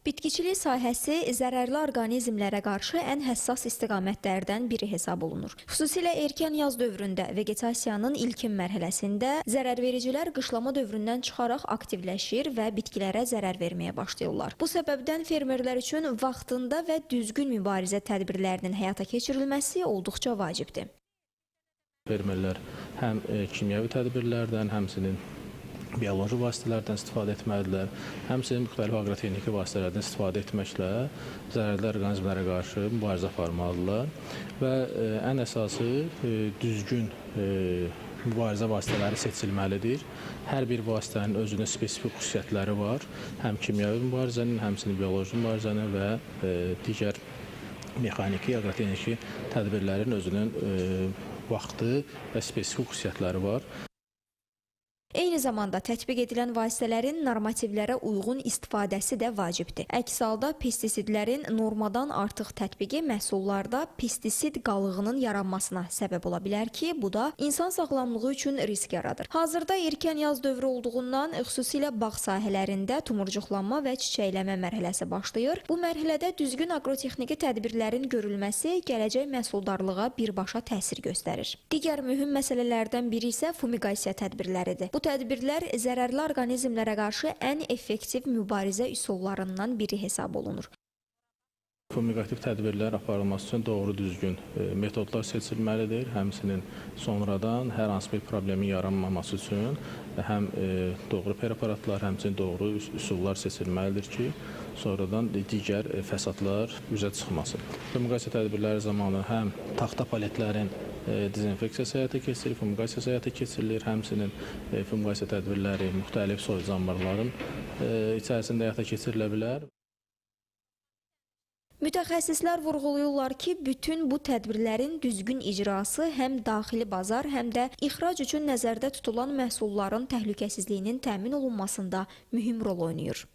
Bitkiçilik sahəsi zərərli orqanizmlərə qarşı ən həssas istiqamətlərdən biri hesab olunur. Xüsusilə erkən yaz dövründə, vegetasiyanın ilkin mərhələsində zərərvericilər qışlama dövründən çıxaraq aktivləşir və bitkilərə zərər verməyə başlayırlar. Bu səbəbdən fermerlər üçün vaxtında və düzgün mübarizə tədbirlərinin həyata keçirilməsi olduqca vacibdir. Fermerlər həm kimyəvi tədbirlərdən, həmçinin bioloji vasitələrdən istifadə etməlidirlər. Həmçinin müxtəlif aqrotexniki vasitələrdən istifadə etməklə zərərli orqanizmlərə qarşı mübarizə aparmalıdırlar və ən əsası düzgün mübarizə vasitələri seçilməlidir. Hər bir vasitənin özünün spesifik xüsusiyyətləri var. Həm kimyəvi mübarizənin, həmçinin bioloji mübarizənin və digər mexaniki, aqrotexniki tədbirlərin özünün vaxtı və spesifik xüsusiyyətləri var. Eyni zamanda tətbiq edilən vasitələrin normativlərə uyğun istifadəsi də vacibdir. Əks halda pestisidlərin normadan artıq tətbiqi məhsullarda pestisid qalığının yaranmasına səbəb ola bilər ki, bu da insan sağlamlığı üçün risk yaradır. Hazırda erkən yaz dövrü olduğundan xüsusilə bağ sahələrində tumurcuqlanma və çiçəkləmə mərhələsi başlayır. Bu mərhələdə düzgün aqrotexniki tədbirlərin görülməsi gələcək məhsuldarlığa birbaşa təsir göstərir. Digər mühüm məsələlərdən biri isə fumigasiya tədbirləridir. Bu tədbirlər zərərli orqanizmlərə qarşı ən effektiv mübarizə üsullarından biri hesab olunur. Fumigativ tədbirlər aparılması üçün doğru düzgün metodlar seçilməlidir. Həmçinin sonradan hər hansı bir problemin yaranmaması üçün həm doğru preparatlar, həmçinin doğru üsullar seçilməlidir ki, sonradan digər fəsadlar üzə çıxmasın. Fumigasiya tədbirləri zamanı həm taxta paletlərin dezinfeksiyası həyata keçirilir, fumigasiyası həyata keçirilir, həmçinin fumigasiya tədbirləri müxtəlif soyucanlarların içərisində həyata keçirilə bilər. Mütəxəssislər vurğulayırlar ki, bütün bu tədbirlərin düzgün icrası həm daxili bazar, həm də ixrac üçün nəzərdə tutulan məhsulların təhlükəsizliyinin təmin olunmasında mühüm rol oynayır.